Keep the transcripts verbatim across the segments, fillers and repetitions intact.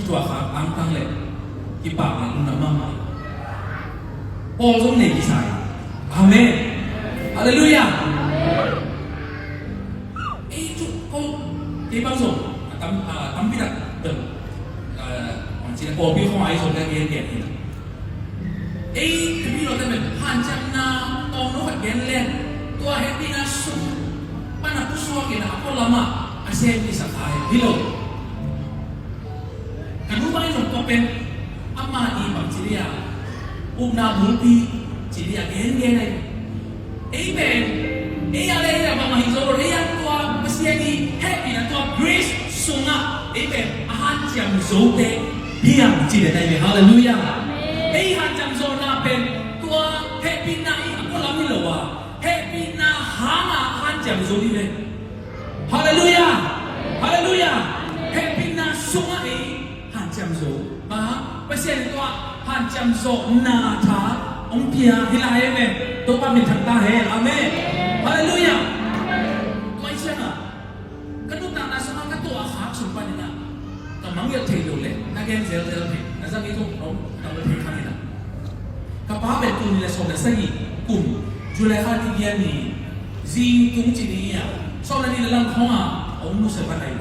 Tua kha angtang le kipakna lungdam mahmah. Paul zong nei kisai. Amen. Halleluiah. Ei cu ko kei bang zong a tam a tampi tak dong a ci a pawlpi khong ai zong ka gen gen hi. Ei kami lo te men hanciamna tawng lo khat gen le tua hehpihna sung pan a pusuak in a ko lamah a sem kisak ai hi lo. Ka nu bang in zong tua pen ama i bang ci dia upna bulpi ci dia gen gen ai. Ei pen ei a le ei a bang ahi zo lo ei a tua Pasian i hehpihna tua grace sungah ei pen a hanciam zote hiam ci dia nai ve. Halleluiah. Ei hanciam zona pen tua hehpihna i a ko lam hi lo a hehpihna hanga hanciam zo hi ve. Halleluiah. Halleluiah. Hehpihna sungah ei hanciam zo. Pasian in tua hanciam zawhna tha hong pia hi lai ve. Topa min thang ta hen. Amen. Halleluiah. Tua i ciangah ka nuntakna sungah ka tuah a khak sung paninah ka mangngilh thei lo le na gen zelzel thei na zang i thuk hong ka mul thei khaninah ka pa pen tul nih le sawm le sagih kum July kha ni giat ni zing tung ci ni a sawm le nih le lang khawngah a hong nusia pan ai.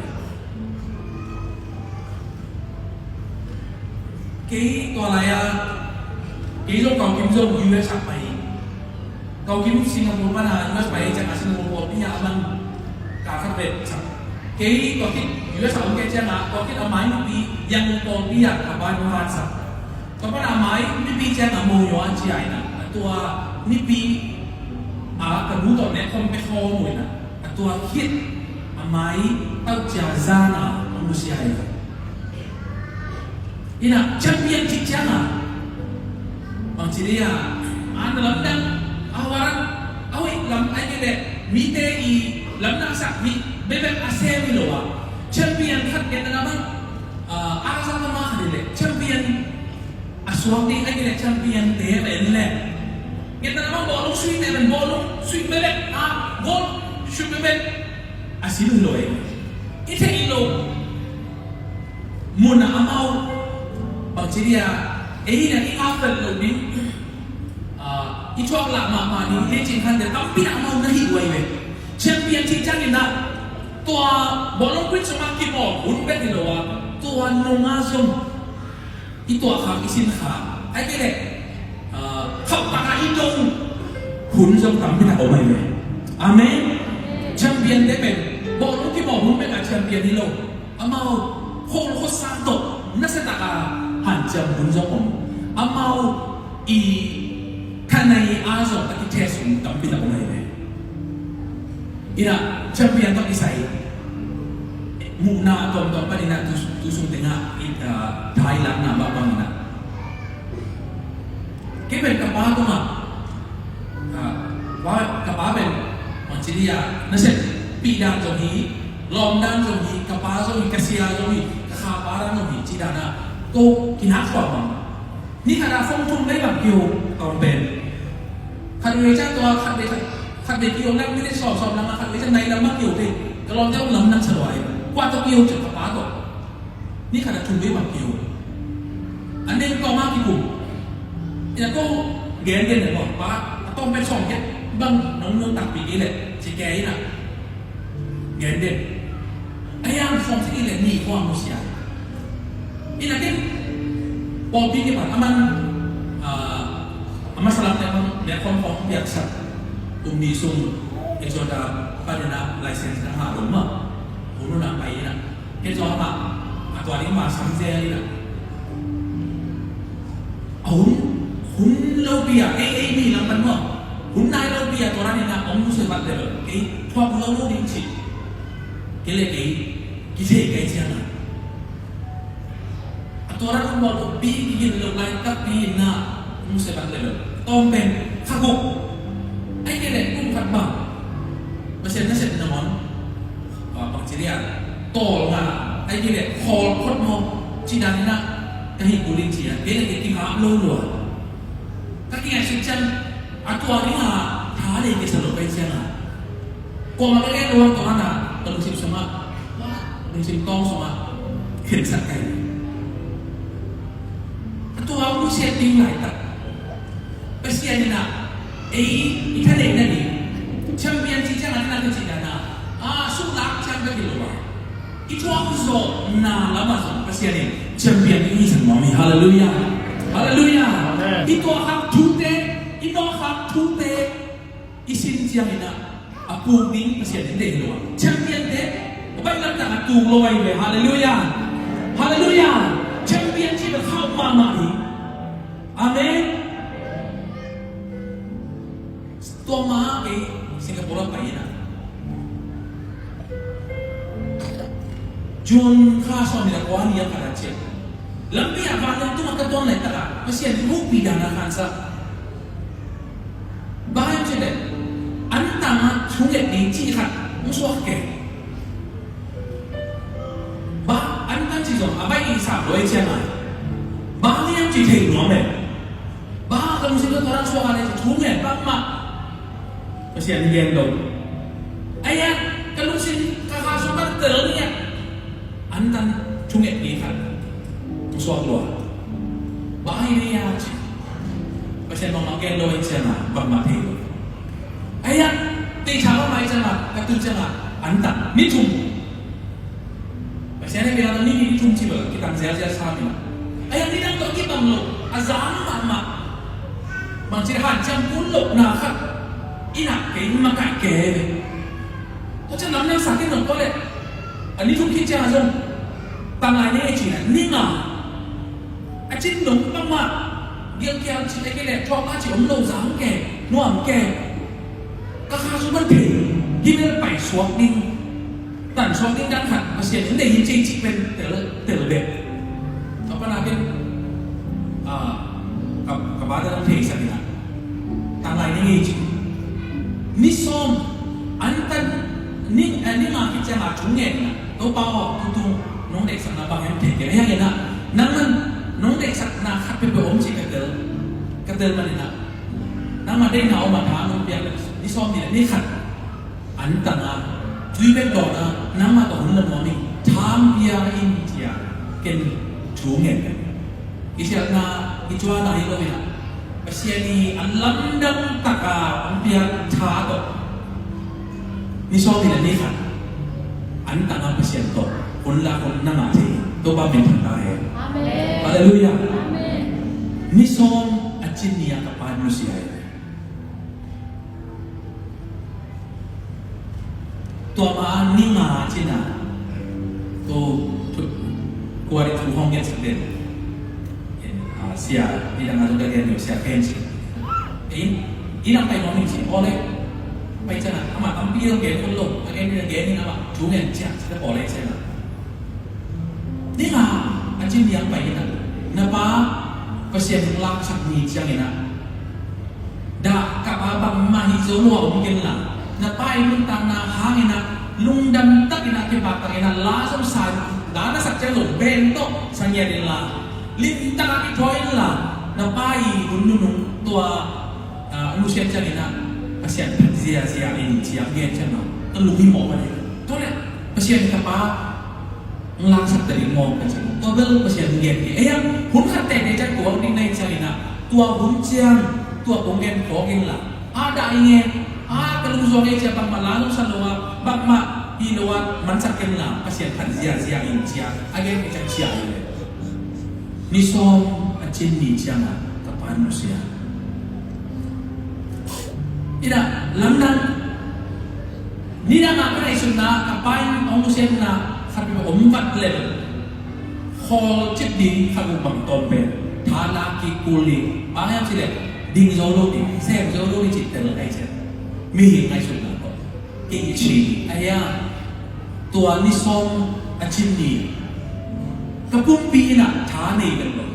Kei tua lai-a kei zong Kau Kim zong U S a pai. Kau Kim Singapore pana U S pai ciangah Singapore pawlpi ah a man ka khat vet sak. Kei tua khit U S a om kei ciangah tua khit a mai mipi Yangon pawlpi ah ka ban vansak. Tua pana a mai mipi ciangah Moyo a cia inah a tua mipi a ka nu tawh nek khawm pia khawm uh inah a tua khit a mai tauh cia zana a musia inah Ina champion cih ciangin bangci dia, a na lamdang a waran a hoih lam ai kei leh mite i lamdang sak mi bebek a sem hi lo a, champion khat ngen na bang a zang lam a khat hi leh champion a suak ding ai kei leh champion te a en leh ngen na bang bawlung sui te a en bawlung sui bebek a goal sui bebek a sim hi lo e. I theih lo mun ah amau bangci dia ei na i ngakpelh loh ding, i thuak lah mahmah ding lecin khante tampi ah amau na hih uai ve. Champion cih ciangin ah tua bawlung kuit sungah kimawh hun bek hi lo a, tua nungah zong i tuah khak i sin khak ai kei leh khauh takah i dong hun zong tampi tak om ai ve. Amen. Champion te pen bawlung kimawh hun bek a champion hi lo. Amau khual khuasang tawh nasia taka hanciam hun zong om. Amau i thanei a zong a kithes hun tampi tak om ahi ve. Ina champion tawh kisai muhna a tuamtuam pan ina tu sung tengah thai lakna bangbang ina. Kei pen ka pa tungah, ah, pa, ka pa pen bangci dia nasep pih dan zong hi, lawm dan zong hi, ka pa zong hi, ka sia zong hi, ka kha pa dan zong hi, ci dan a ko kinak suak bang. Ni khat a phone thum vei bang kio ka om pen. Khat vei ciang tua khat vei khat, khat vei kio nak minute sawm sawm lam a khat vei ciang nai lam bang kio te. Ka lawmte om lam nang sa luai. Kua tawh kio ciang ka pa tawh. Ni khat a thum vei bang kio. A neng tawng a kikum. Ina ko gen den le bawng pa a tawng pen sawng gen bang nong nong takpi kei leh ci kei ina. Gen den. A yang sawng ci kei leh ni khuang mu sia. Ina ken pawlpi kipan a man a masa lam te bang le khawm khawm piaksak. Kum ni sung e zuan da pa dena license na ha dong ma. Unu na pai ina. Kei zong amah a tua ding mah sam zel in a, a hun hun lopi a ei ei mi lam pan maw, hun nai lopi a tua dan in a hong nusia vat lel kei thuak lo lo ding cih. Kei le kei kithei kei ciang a, a tua dan hong bawl pi kigin lo lai takpi in a hong nusia vat lel. Tawm pen kha guk ai kei le kum khat bang Pasian nasep nangawn bangci dia tawl ngah ai kei leh khawl khot maw ci dan in ah ka hih kul in ci a kei le kei kingap lo lua. Ka kingaihsut ciang a tua ding a tha nei kei sa lo kai ciang a kuamah ka gen lua tua na ka lungsim sungah lungsim tawng sungah khensat kai. siat ding laitak. Pasian in ah ei i thaneihna ding champion cih ciangah ding a ka cih dan a, a suhlak ciang bek hi lo a, i thuak zawhna lamah zong Pasian in champion i hihsak nuam hi. Halleluiah. Halleluiah. Amen. I tuahkhak thute, i nawkkhak thute, i sin ciangin ah a puk ding Pasian in deih lo a, champion te a baih lamdang a tuk lo ahi ve. Halleluiah. Halleluiah. Champion cih bel khauh mahmah hi. Amen. Tua ma ei Singapore a pai in ah, June kha sawm nih le kua ni a ka dan ciang, lampi ah vantung tungah ka tuan laitak ah Pasian in hopih dan a khansa. Bang hiam cih leh antang a thunget ding cih khat hong suak kei. Bang antang cih zong a baih i sam lo ei ciangah, bang hiam cih thei nuam ei. Bang ka lungsim tawh tua dan suak a leh cih thunget bangmah Pasian in gen lo. Ahi a, ka lungsim ka kha sung ka tel ni a, antang thunget ding khat hong suak lua. Bang hi ni a ci, Pasian bangmah gen lo ei ciangah bangmah thei lo. Ahi a, tei tha bangmah ei ciangah ka tun ciangah antang ni thum. Pasian in biakna ni nih ni thum ci bel kitang ziazia sa mi na. Ahi a, nidang tawh kibang lo a zang mahmah. Bangci hanciam kun lohna khat i nak kei makaih kei ve. Tua ciang lamdang sa kei nong tua leh a ni thum khit ciang a zong tanglai ni ngei ci na ni nga. A cin dong bangmah gilkial cih a kei leh thuak a cih om lo zang kei, nuam kei. Ka kha sung man thei hi bel pai suak ding, tan suak ding dan khat Pasian in deih hi cih cih pen tel, tel bek. Ka pana pen ka, ka bata dang thei sak in ah tanglai ni ngei cih. Ni sawm an tan ni, ni nga khit ciang a thungen in ah, Topa aw, tutung nong deihsakna bang hiam thei kei. Ahi hangin ah nangman nong deihsakna khat peuhpeuh om cih ka tel, ka tel manin ah nangmah deihna om a tha nong piak leh ni sawm nih le ni khat antang a tui bek dawn a nangmah tawh hun la nuam ing, tham pia in ci a ken thu ngen. I siatna i cuana hi lo in ah Pasian i a lamdang taka hong piak tha tawh ni sawm nih le ni khat antang a Pasian tawh hun la hun na ngah thei Topa min thang ta hen. Amen. Halleluiah. Amen. Ni sawm a cin ni a ka pa in nusia hi. Tua ma ni nga cin a, tu, tu, kuari tu hong gen sak den. Sia, ni dang a tu ka gen sia ken si. In, in ang pai mong si, ole. Pai cana, ama tampi dong gen kun lo, a gen ni gen ni ama, tu gen sia, sia ole sia na. Ni nga a cin ni ang pai in ah, na pa Pasian laksak ni ciangin ah, dah ka pa bangmah hi zo lo a om kei in la, na pa i nuntakna hangin ah lungdam takin ah kibak takin ah la zong sa, la na sak ciang zong ben tawh sa ngiat in la, limtak ah kithawi in la, na pa i hun nunung tua, ah, nusiat ciangin ah Pasian phat ziazia in ci a gen ciang ah ka lunghimawh mah hi. Tua leh Pasian ka pa laksak ta ding maw ka ci. Tua bel Pasian gen hi. Ei a, hun khat tete ciang tua ding na hi ciangin ah, tua hun ciang tua kong gen phawk in la, a dah i ngen, a ka lungzuang ei ciang bangmah la lungsan lo a, bangmah hi lo a, mansak ken la Pasian phat ziazia in ci a, a gen hi ciang sia hi ve. Ni sawm a cin ni ciang a ka pa in nusia. Ina lamdang. Nidang a ka ngaihsutna, ka pa in hong nusiatna khat peuh om vat lel. Khawl cip ding khat uh bang tawm pen, tha la kik kul ding, bang hiam cih leh ding zo lo ding, sem zo lo ding cih tel ahi cian. Mihing ngaihsutna tawh kei i ci ahi a, tua ni sawm a cin ni ka pumpi in ah tha nei bel lo.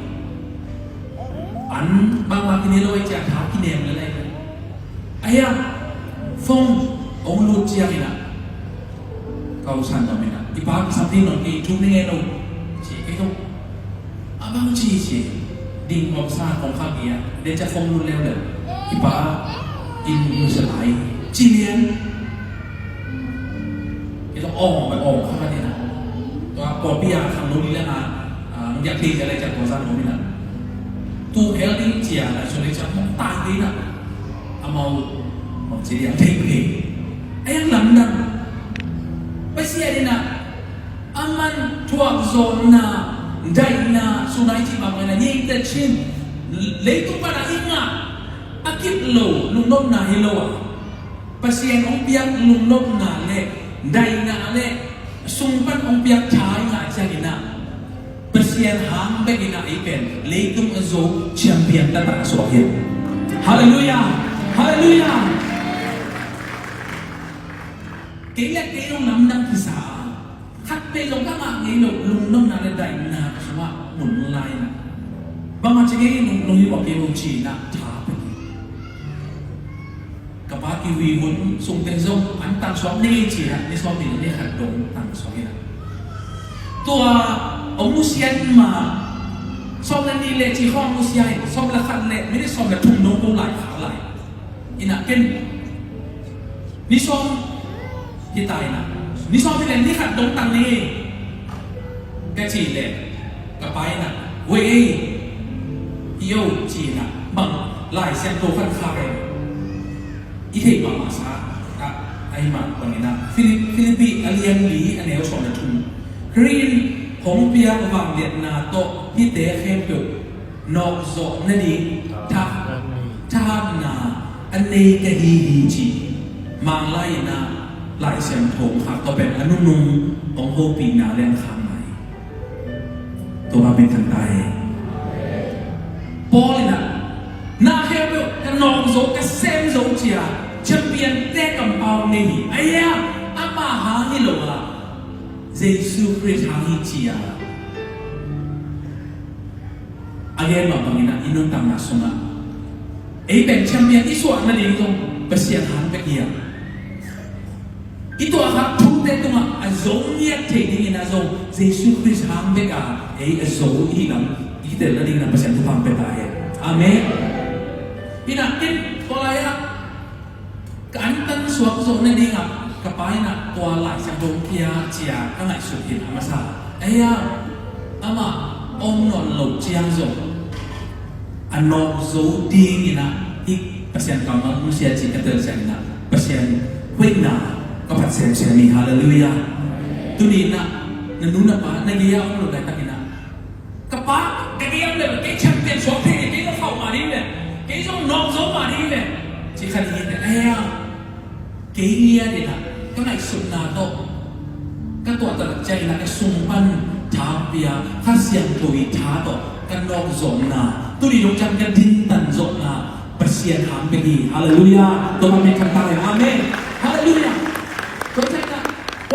An bangmah kine lo ahi cian, tha kinem lel ahi bel. Ahi a, phone hong lut ciangin ah ka usan nuam in ah, i pa kisam ding lo, kei thu ni ngen lo ci kei lo. A bang ci ci, ding kong sa kong kha bia, den ca phone lut leuleu, i pa in nusia lai ci lian. Kei lo ong bai ong kha ka ding ah, tua pawlpi a khang lo ni lian ah, nong diak thei cia lai ca tua zan om in ah. Pu hel ding cia na, so le cia hong tai ding na. Amau hong ci diang thei thei. A yang lamdang. Pasian in a, aman thuak zawhna, daihna, sunai ci bang na ngei te chin. Leitung pan a i ngah, a kip lo, lungnopna hi lo a. Pasian hong piak lungnopna le, daihna le, sung pan hong piak tha i ngah ciangin a, Pasian hang bekin a ei pen leitung a zo champion taktak a suak hi. Halleluiah. Halleluiah. Kei le kei hong lamdang kisa a, khat pe zong ka ngah ngei lo, lungnopna le daihna ka sungah mun lai na. Bangmah ci ngei, lungnop hi bawk kei lo ci na tha pe hi. Ka pa kiwi hun sung pen zong an tangsuak ni ci na, ni sawm ni, ni khat dong tangsuak hi na. Tua hong nusia ma, sawm le nih le ci khawng nusia hi, sawm le khat le minit sawm le thum nong ko lai kha lai. Ina ken ni sawm hi ta ina, ni sawm hi le ni khat dong tang ni ka ci le, ka pa ina, wei ei, i yo ci ina, bang Lai Siangtho khan kha ei. I theih mahmah sa, a, a hi mah bangin a, Philip-, Philippi a lian li a neu sawm le thum. Khrih in hong piak vangliatna tawh hihte khempeuh nawkzawh nading tha-, thahatna a nei ka hi hi ci. Manglai in a Lai Siangtho khak tawh pen a nunung hong hopihna lian khak ngai. Tua bang pen kan ta hi. Paul in a, na khempeuh ka nawk zo, ka sem zo cia, champion te kampau nei hi. Aia, ama hang hi lo a, Jesu Khrist hang hi cia. A gen mah bangin a i nuntakna sungah ei pen champion i suah nading zong Pasian hang bek hi a. I tuahkhak thute tungah a zo ngiat theih dingin a zong Jesu Khrist hang bek a ei a zo i hih lam i kitel nadingin a Pasian thupha hong pia ta hen. Amen. Ina ken tua lai-ah ka antan suak zawh nadingah ka pa ina tua Lai Siangtho hong pia cia ka ngaihsut hi a masa. Ei a, amah om nawn lo ciang zong a nawk zo dingin a, i Pasian kammal nusia ci ka tel ciangin a, Pasian hoihna ka phat semsem hi. Halleluiah. Tuni in a, na nu na pa na gei-ah om lo laitakin a, ka pa, ka gei-ah om le, kei champion suak thei, kei zong khauh mah ding le, kei zong nawk zo mah ding le, ci kha ding hi te. Ei a, kei ngiat in a, ka ngaihsutna tawh ka tuahtak ciangin a, ka sung pan tha pia, Kha Siangtho i tha tawh ka nawk zawhna, tuni dong ciang ka dintan zawhna Pasian hang bek hi. Halleluiah. Tua bang mi khan ta le. Amen.